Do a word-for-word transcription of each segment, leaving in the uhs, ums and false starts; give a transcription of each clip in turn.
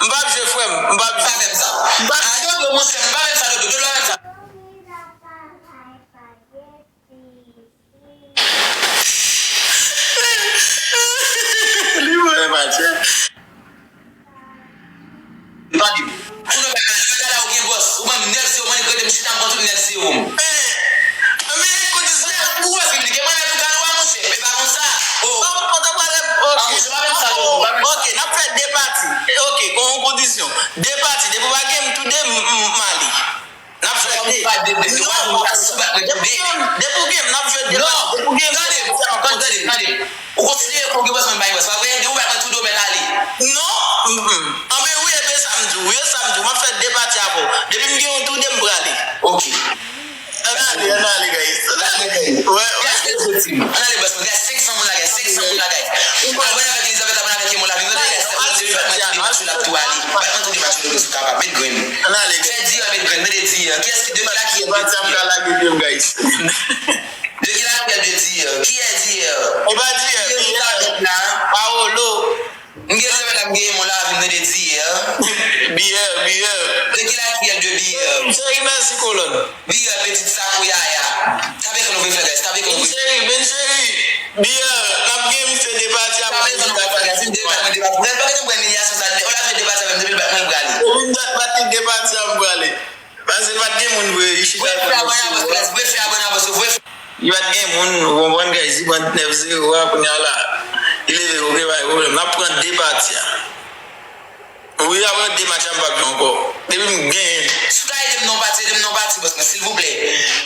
M p ap jwe, frè m. M p ap jwe. Pa fè m sa. M p ap... Ah, Dodo, monchè, m pa fè m sa, Dodo. Dodo, pa fè m sa. Li voye matche. Tande. Kounye a, bagay la, ou gen bòs. Ou ban m nèf zewo, mwen, li rete m chita, m pran tout nèf zewo m. Eh, men, kote sa? Ou wè, vin li gen mwen, men tou kado a, monchè. Men pa konsa. Oh. Bon, bon, bon, bon, ok. Ah, monchè, pa fè m sa, Dodo, pa fè m sa. Ok, n ap fè de pati. Ok, kon yon kondisyon. De pati, depi w pa gen m toude, m, m, m ale. N ap jwe de. Non, depi w gen m, depi w gen m, n ap jwe de. Non, depi w gen m, tande, tande, tande, tande. Ou konsidere ke w gen bòs, mwen pa gen bòs, pa vre? Depi w bat mwen toude, w mèt ale. Non, mm, mm. Anben wi, e sa m di w, wi, e sa m di w. M ap fè de pati avè w. Depi m gen yon toude, m prale. Ok. Ann ale, ann ale, guys. Ann ale. Wè, wè. Guys, let's go, team. Ann ale, bòs mwen, guys, senk san moun la, guys, senk san moun la, guys. Aprann avèk Elizabeth, aprann avèk Emon Lavi. Tande, guys, depi w bat mwen toude, match yo l ap tou ale. Bat mwen toude, match yo, si w kapab. Met grenn. Ann ale, guys. Fè di, met grenn, mete di. Kiyès ki de la ki de di? Guys. De ki lakyèl de di? Kiyès di? E pa di, Elizabeth la. Paolo. M gen Elizabeth la, m gen Emon Lavi, m tande di. Biyè, biyè. De ki lakyèl de biyè? M cheri, mèsi, kolòn. Biyè, pitit Sakouyaya. Tape ke nou vle fè, guys. Tape ke nou vle. Ben cheri, ben cheri. Biyè, n ap gen misye de pati apre. Tape ke nou vle fè, guys. M de pati, mwen de pati. Guys, pa gen pou imilyasyon sa. Ou la fè de pati avè m, depi l bat mwen, m prale. Depi m bat, bat li de pati a, m prale. Paske l pa t gen moun vre, li chita. Vre fè abòne avans, guys. Vre fè abòne avans, vre fè. Li pa t gen moun, ou konprann, guys. Li pran nèf zewo a, kounye a la. Li leve, ok, pa gen pwoblèm. N ap pran de pati a. Wi, apre de match a, m p ap jwe ankò. Depi m genyen. Si w ka ede m nan yon pati, ede m nan yon pati, bòs mwen, silvouplè.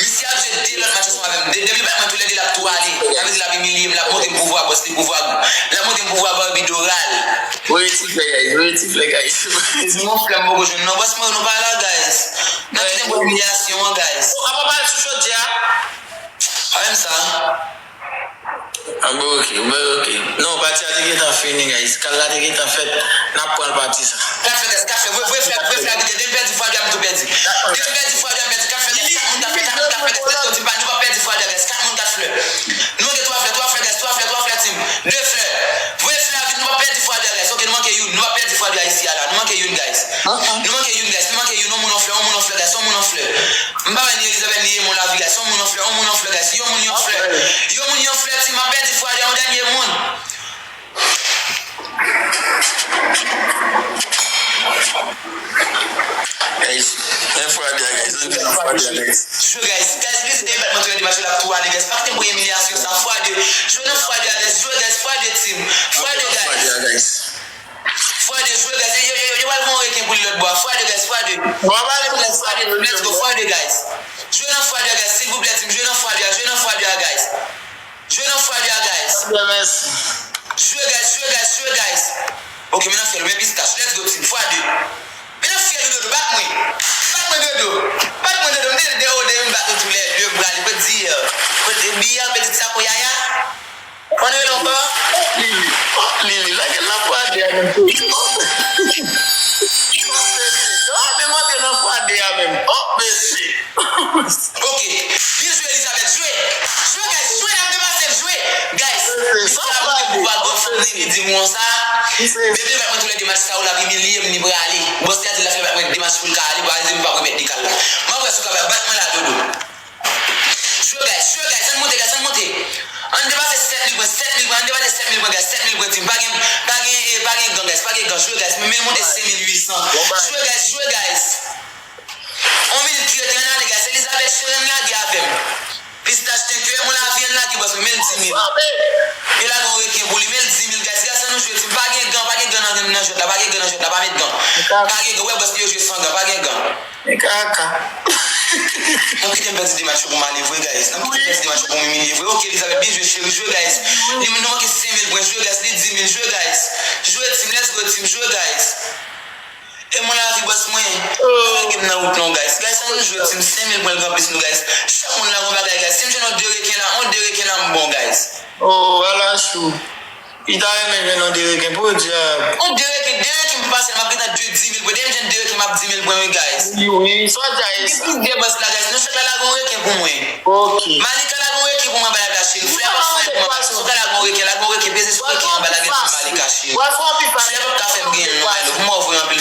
Misye ap jwe de lòt match ansanm avè m. De-, depi l bat mwen toulède, l ap tou ale. Sa vle di l ap imilye m, l ap montre m pouvwa bòs li, pouvwa, l ap montre m pouvwa Barbie Doral. Voye ti flè, guys. Voye ti flè, guys. Se yon flè m poko jwenn non. Bòs mwen, nou pa la, guys. N ap kite m pran imilyasyon an, guys. Bon, apa pale sou chodyè a? Pa menm sa. Ah, bon, ok, bon, ok. Non, pati a te gentan fini, guys. Kal la te gentan fèt. N ap pran pati sa. Kat flè, guys, kat flè. Vre, vre flè, vre flè, vre flè. Depi m pèdi fwa de a, m tou pèdi. Depi m pèdi fwa de a, m pèdi. Kat flè, guys. Kat moun, kat flè, kat moun, kat flè, guys. Let's go, team. Pa, nou pa pèdi fwa de a, guys. Kat moun, kat flè. Nou manke twa flè, twa flè, guys, twa flè, twa flè, team. De flè. Voye flè a vit, nou pa pèdi fwa de a, guys. Ok, nou manke youn, nou pa pèdi fwa de a isi a la. Nou manke youn, guys. Nou manke youn, guys. Nou manke youn, yon moun yon flè, yon moun yon flè, guys, yon moun yon flè. M pa wè ni Elizabeth, ni Emon Lavi, guys. Yon moun yon flè, yon moun yon flè, guys. Yon moun yon flè. Yon moun yon flè, team, m ap pèdi fwa de a, yon dènye moun. Guys, men fwa de a, guys. Ann vin nan fwa de a, guys. Jwe, guys. Guys, vizite bat mwen tou lè de match yo, l ap tou ale, guys. Pa kite m pran imilyasyon sa. Fwa de. Jwe nan fwa de a, guys. Jwe, guys. Fwa de, team. Fwa de, guys. Fwa de, jwe, guys. Yo, yo, yo, yo pral pran yon reken pou li lòt bò a. Fwa de, guys. Fwa de. Fwa de, guys. Fwa de, team. Let's go. Fwa de, guys. Jwe nan fwa de a, guys. Silvouplè, team. Jwe nan fwa de a. Jwe nan fwa de a, guys. Jwe nan fwa de a, guys. Mèsi. Jwe, guys, jwe, guys, jwe, guys. Ok, men nan fyèl, men pistache. Let's go, team. Fwa de. Men nan fyèl, Dodo, bat mwen. Bat mwen, Dodo. Bat mwen, Dodo. M te de o de, m bat nou toulède. M prale. Kot di, euh, kot di, biyè, pitit Sakouyaya. Ann rele ankò. Lili. Oh, Lili. Lage nan fwa de a, menm. Oh, mesye. Oh, men monte nan fwa de a, menm. Oh, mesye. Ok. Byen jwe, Elizabeth. Jwe. Jwe, guys. Jwe, n ap depase l. Jwe. Guys, misye ap montre pouvwa granfanm li, li di m konsa. Depi l bat mwen toulède match sa yo, l ap imilye m, li prale. Bòs li a di l ap fè bat mwen de match pou l ka ale, pou al di m pa remèt li kal la. M ap wè si w ka bat mwen la, Dodo. Jwe, guys, jwe, guys, ann monte, guys, ann monte. Ann depase sèt mil pwen, sèt mil pwen, ann depase sèt mil pwen, guys, sèt mil pwen, team. Pa gen, pa gen, eh, pa gen gan, guys, pa gen gan. Jwe, guys, men, men l monte senk mil uit san. Jwe, guys, jwe, guys. On minit ki rete, ann ale, guys. Elizabeth, cheri, ann lage avè m. Pistache, thank you. Emon Lavi, ann lage, bòs mwen, men l di mil. Yo lage yon reken pou li, men l di mil, guys. Guys, ann nou jwe, team. Pa gen gan, pa gen gan nan, nan jwèt la, pa gen gan nan jwèt la, pa met gan. Pa gen gan, wè, bòs, yo jwe san gan, pa gen gan. Men kaka. N ap kite m pèdi de match yo pou m ale vre, guys. N ap kite m pèdi de match yo pou m imilye vre. Ok, Elizabeth, byen jwe, cheri. Jwe, guys. Li, nou manke senk mil pwen. Jwe, guys. Li di mil. Jwe, guys. Jwe, team. Let's go, team. Jwe, guys. Emon Lavi, bòs mwen. Pa lage m nan wout non, guys. Guys, ann nou jwe, team. Senk mil pwen l gen plis nou, guys. Chak moun la gon bagay, guys. Si m jwenn yon de reken la, yon de reken la, m bon, guys. Oh, ala chou. Li ta renmen jwenn yon de reken, podyab. On de reken, de reken pou pase, m ap gentan de di mil pwen. Depi m jwenn de reken, m ap di mil pwen, wi, guys. Wi, wi, sa w di a e sa. Gen plizyè bòs la, guys. Nou chak la lage yon reken pou mwen. Ok. Malika lage yon reken pou mwen anba la, cheri. Flè ap fè pou mwen. Malika lage yon reken, lage yon reken, peze sou reken anba la, gen pou Malika, cheri. Flè p ap ka fè m genyen non, Milo. Pou mwen, w voye anpil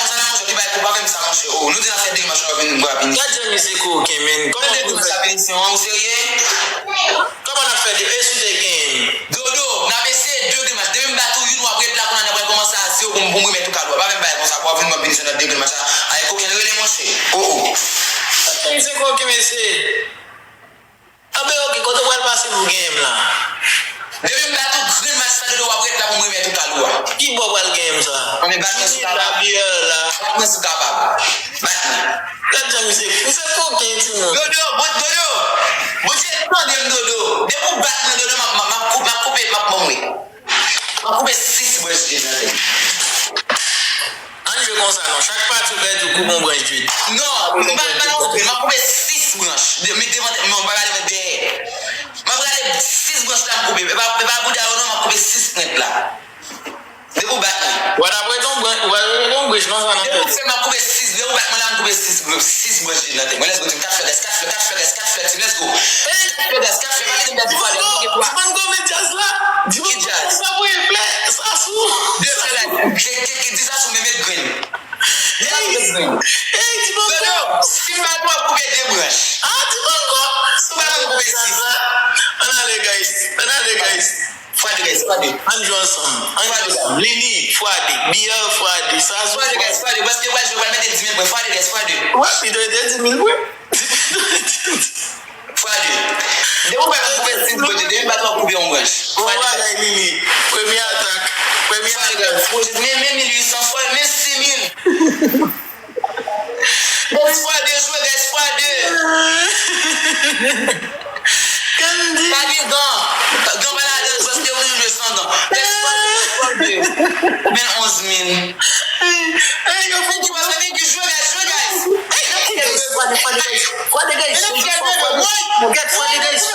konsa la, monchè, ki bagay, pa fè m sa, monchè. Oh, nou di n ap fè de match, w ap vin, w ap vin. Gad jan misye koken, men. Kòman pou fè de match, ou serye? Kòman n ap fè de, e si w te genyen? Dodo, n ap eseye de match. Depi m bat ou youn, w ap ret la, kounye a n ap kòmanse a zewo pou m, pou m remèt ou kado a. Pa fè m bagay konsa, pou w ap vin ban m pinisyon nan de match la. Ay, koken rele, monchè. Oh, oh. Misye koken, mesye. Anben, oke, kote w pral pase pou genyen m la? Depi m bat ou grenn match sa, Dodo, w ap ret la pou m remèt ou kado a. Ki bò w pral genyen m sa? Anben, bat mwen sou kado a. Vini la, biyè la. Bat mwen si w kapab. Bat mwen. Gad jan misye, misye koken, timoun. Dodo, bon, Dodo. Bondye tande m, Dodo. Depi w bat mwen, Dodo, m ap, m ap, m ap koupe, m ap koupe, m ap, m ap, m ap koupe sis branch djed nan tèt. Ann jwe konsa non, chak pati w pèdi, w koupe yon branch djed. Non, m pa, m pa nan koupe, m ap koupe sis branch. De, men devan, non, m pa prale met dèyè. M ap rale sis branch la, m koupe. E pa, e pa bouda yo non, m ap koupe sis pwent la. Depi w bat mwen. W ap rete yon branch, w ap rete yon branch non, sa nan tèt. Depi w fè m ap koupe sis, depi w bat mwen la, m koupe sis, sis branch djed nan tèt mwen. Let's go, team. Kat flè, kat flè, kat flè, kat flè, team. Let's go. Kat flè, kat flè, pa kite m pèdi fwa de. Ki bwa? Dibango, Dibango Medias la. Dibango Medias. Sa voye flè, sa sou. De flè la. Ke, ke, ke, di sa sou men met grenn. Di sa sou met grenn. Ey, Dibango. Dodo, si m bat ou, w ap koupe de branch. Ah, Dibango. Si w bat mwen, m koupe sis. Ann ale, guys. Ann ale, guys. Fwa de, guys, fwa de. Ann jwe ansanm. Ann jwe ansanm. Lili, fwa de. Biyè, fwa de. Sazou, fwa de, guys, fwa de. Paske w pral jwe, w pral mete dis mil pwen. Fwa de, guys, fwa de. Wè, li te mete dis mil pwen. Fwa de. Depi w wè m koupe sis branch, depi m bat ou, w ap koupe yon branch. Bon bagay, Lili. Premye atak. Premye atak. Fwa de, guys. Men, men mil uit san fwa, men sis mil. Guys, fwa de, jwe, guys, fwa de. Kandi. Pa gen gan. Gan pa ladan l, paske ou jwe san gan. Guys, fwa de, fwa de. Men onz mil. Ey, yo fè ki pase, men ki jwe, guys, jwe, guys. Ey, guys, fwa de, fwa de, guys. Fwa de, guys. Guys, fwa de, guys. Fwa de, guys.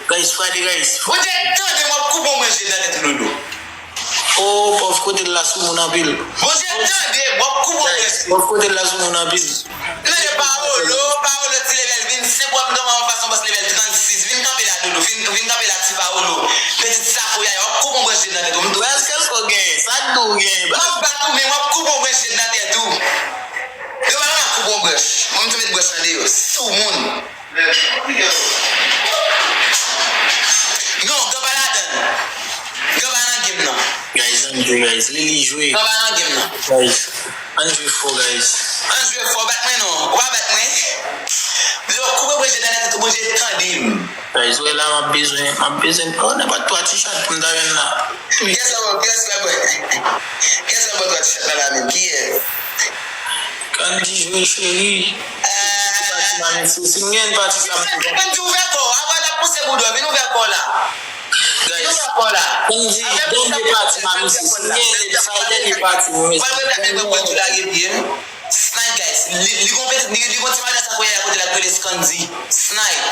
Guys, fwa de, guys. Bondye tande, m ap koupe yon branch djed nan tèt ou, Dodo. Oh, pòv kote l la sou moun anpil. Bondye tande, w ap koupe yon branch. Pòv kote l la sou moun anpil. Tande Paolo, Paolo ti level vennsenk, w ap nan yon fason bòs level trannsis. Vin kanpe la, Dodo, vin, vin kanpe la, ti Paolo. Pitit sakoya, w ap koupe yon branch djed nan tèt ou, m tou. Baz, kèlke w genyen, sa k di w genyen, baz? M ap bat ou, men w ap koupe yon branch djed nan tèt ou. Yo, m ap koupe yon branch. Mwen, m tou met branch lan deyò. Sou moun. Ann jwe, guys. Li, li jwe. Nan pa nan game nan. Guys, ann jwe fò, guys. Ann jwe fò, bat mwen non. Ou pa bat mwen. Yo, koupe bouche, tande, koupe bouche, tande m. Guys, wè la, m ap bezwen, m ap bezwen, oh, nenpòt twa ti chat pou m ta jwenn la. Kiyès la, kiyès la, kiyès la, twa ti chat la, la menm? Kiyès? Kandi jwe cheri. Pati Mami Sesi, m gen pati sa m te Kandi ouvè kò w, apre l ap pouse boudò, vin ouvè kò w la. Vin ouvè kò w la. Kandi, dènye pati Mami Sesi, m gen sa, dènye pati, mwen. Mwen mwen mwen mwen tou lage pye m. Snipe, guys. Li, li gon peti, li, li gon ti madan sa kounye a kote l ap rele Scandy. Snipe.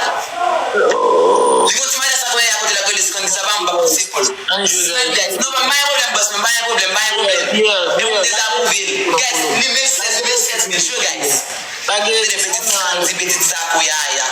Li gon ti madan sa kounye a kote l ap rele Scandy, sa pa m pa pouse kò l. Snipe, guys. Non, pa, pa gen pwoblèm, boss, men pa gen pwoblèm, pa gen pwoblèm. Men moun dezapwouve l. Guys, li menm sèz mil, sèz mil chou, guys. Tande petit Scandy, petit Sakouyaya.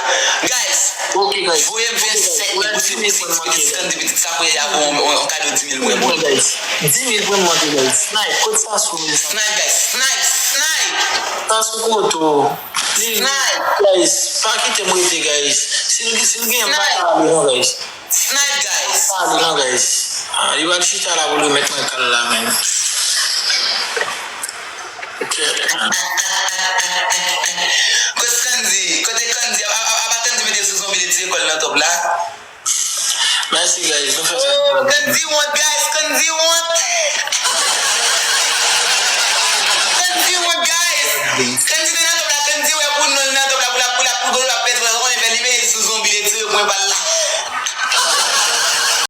Guys, voye m vennsèt mil pou se, pou se petit Scandy, petit Sakouyaya pou yon, yon, yon kado di mil mwen pou li. Di mil pou mwen, guys. Snipe, kote sa sou, mezanmi? Snipe, guys, snipe, snipe! Sa sou kote w. Snipe! Guys, pa kite m rete, guys. Si l, si l gen, pa ale non, guys. Snipe, guys! Pa ale non, guys. Ah, li pral chita la pou l remèt mwen kal la, menm. Kote Kandi? Kote Kandi? A, a, a, apa Kandi mete sou zonbi li tire kò l nan top la? Mèsi, guys. Nou fè sa. Oh, Kandi wont, guys. Kandi wont.